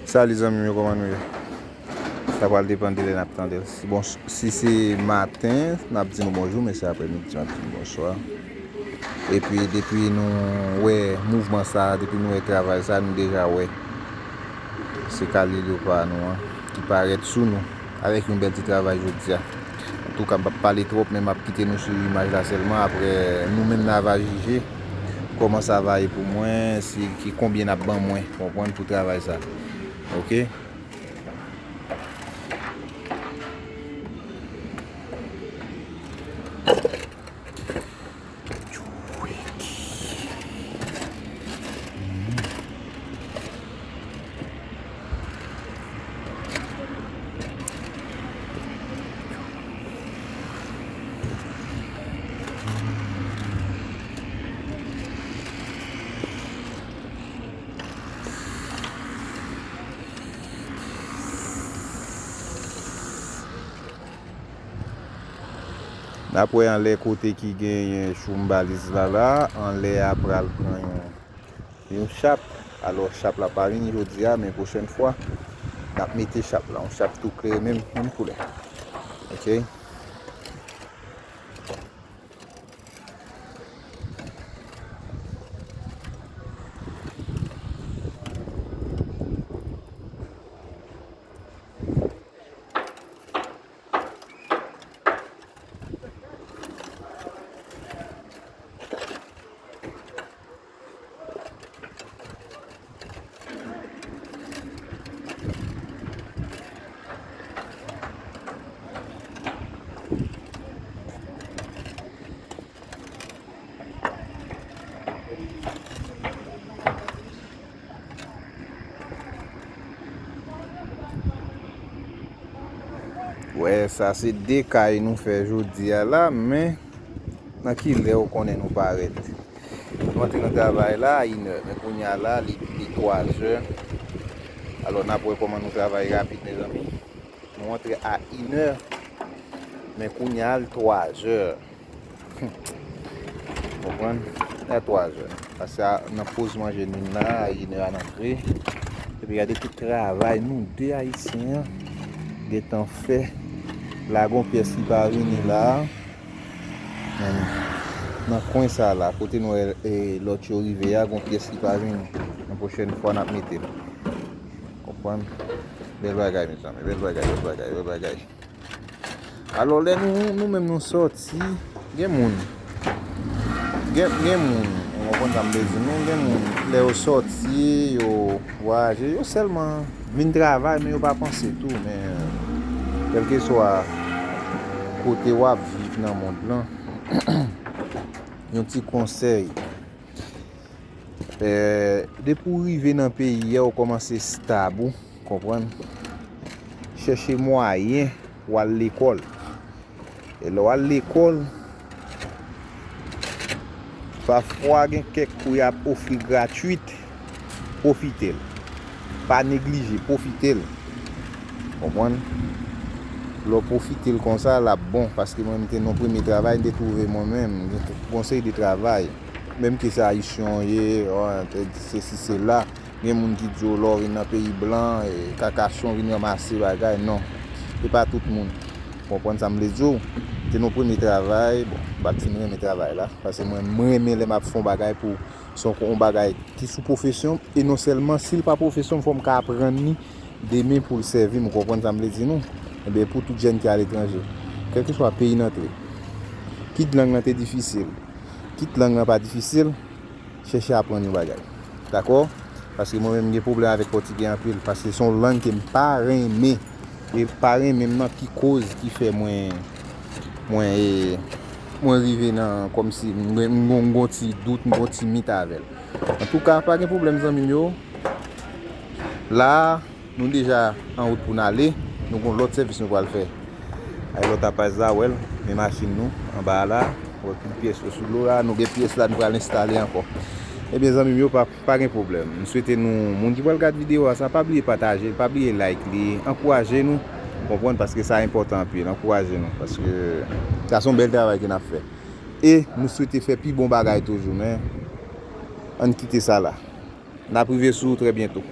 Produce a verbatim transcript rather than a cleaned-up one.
Salut zanmi m yo, kòman nou ye? Sa pral depann de lè n ap tande l. Si, bon, si se maten, n ap di nou bonjou, men se aprèmidi, n ap di nou bonswa. Epi depi nou wè mouvman sa, depi nou wè travay sa, nou deja wè se Kalilyo pa nou an ki parèt sou nou avèk yon bèl ti travay jodi a. Antouka, m p ap pale twòp, men m ap kite nou sou imaj la sèlman. Apre, nou menm n a va jije kòman sa va ye pou mwen, si ki konbyen n ap ban mwen, konprann, pou travay sa. Oke? N ap wè anlè kote ki genyen choumbaliz la la, anlè a pral pran yon, yon chap. Alò, chap la pa vini jodi a, men pwochèn fwa, n ap mete chap la, yon chap tou klere, menm, menm koulè. Oke? Wè, sa se de kay nou fè jodi a la, men nan ki lè ou konnen nou parèt? Nou antre nan travay la a inè, men kounye a la, li, li twazè. Alò, n ap wè kòman nou travay rapid, mezanmi. Nou antre a inè, men kounye a, l twazè. Konprann? A twazè. Paske a, nan poz manje nou la, a inè a n antre. Epi gade tout travay nou de Ayisyen an gentan fè. La gon pyès ki pa vini la. Men, nan kwen sa la, kote nou wè, e, lòt yo rive a, gon pyès ki pa vini. Nan pwochèn fwa, n ap mete l. Konprann? Bèl bagay, mezanmi. Bèl bagay, bèl bagay, bèl bagay. Alò, lè nou, nou menm nou sòti, gen moun. Gen, gen moun, ou konprann sa m vle di nou, gen moun, lè yo sòti, yo vwayaje, yo sèlman vin travay, men yo pa panse tou, men kèlkeswa kote w ap viv nan mond lan, yon ti konsèy. Eh, depi w rive nan peyi a, ou kòmanse estab ou, konprann? Chèche mwayen pou w al lekòl. E lè w al lekòl, pafwa gen kèk kou y ap ofri gratwit, pwofite l. Pa neglije, pwofite l. Konprann? Lè w pwofite l konsa, l ap bon. Paske mwen, m te nan premye travay, m te twouve mwen menm, gen tout konsèy de travay. Menm ke se Ayisyen w ye, w te di sesi, sela. Gen moun ki di w lè w vin nan peyi blan, e, kakachon vin ranmase bagay. Non. Se pa tout moun. Konprann sa m vle di w? Te nan premye travay, bon, m pa t fin renmen travay la. Paske mwen, m renmen lè m ap fè yon bagay pou, se yon, yon bagay ki sou pwofesyon m. E non sèlman, si l pa pwofesyon m, fò m ka aprann li demen pou l sèvi m, ou konprann sa m vle di nou? Ebyen, pou tout jèn ki aletranje, kèlkeswa peyi n antre, kit lang nan te difisil, kit lang nan pa difisil, chèche aprann yon bagay. Dakò? Paske mwen menm, m gen pwoblèm avèk pòtigè anpil, paske se yon lang ke m pa renmen. E pa renmen m nan ki koz ki fè mwen, mwen, e, mwen rive nan, kòmsi, m, m, m gon ti dout, m gon ti mit avè l. Antouka, pa gen pwoblèm, zanmi m yo. La a, nou deja an wout pou n ale. Nou gon lòt sèvis nou pral fè. Ay lòt apaj la, w wè l, men machin nou, anba a la, w wè tout pyès yo sou dlo la. Nou gen pyès la, nou pral enstale ankò. Ebyen, zanmi m yo, pa, pa gen pwoblèm. M swete nou, moun ki pral gad videyo a sa, pa bliye pataje l, pa bliye like li, ankouraje nou, w konprann, paske sa enpòtan anpil, ankouraje nou, paske sa se yon bèl travay ke n ap fè. E nou swete fè pi bon bagay toujou, men ann kite sa la. N ap rive sou ou trè byento.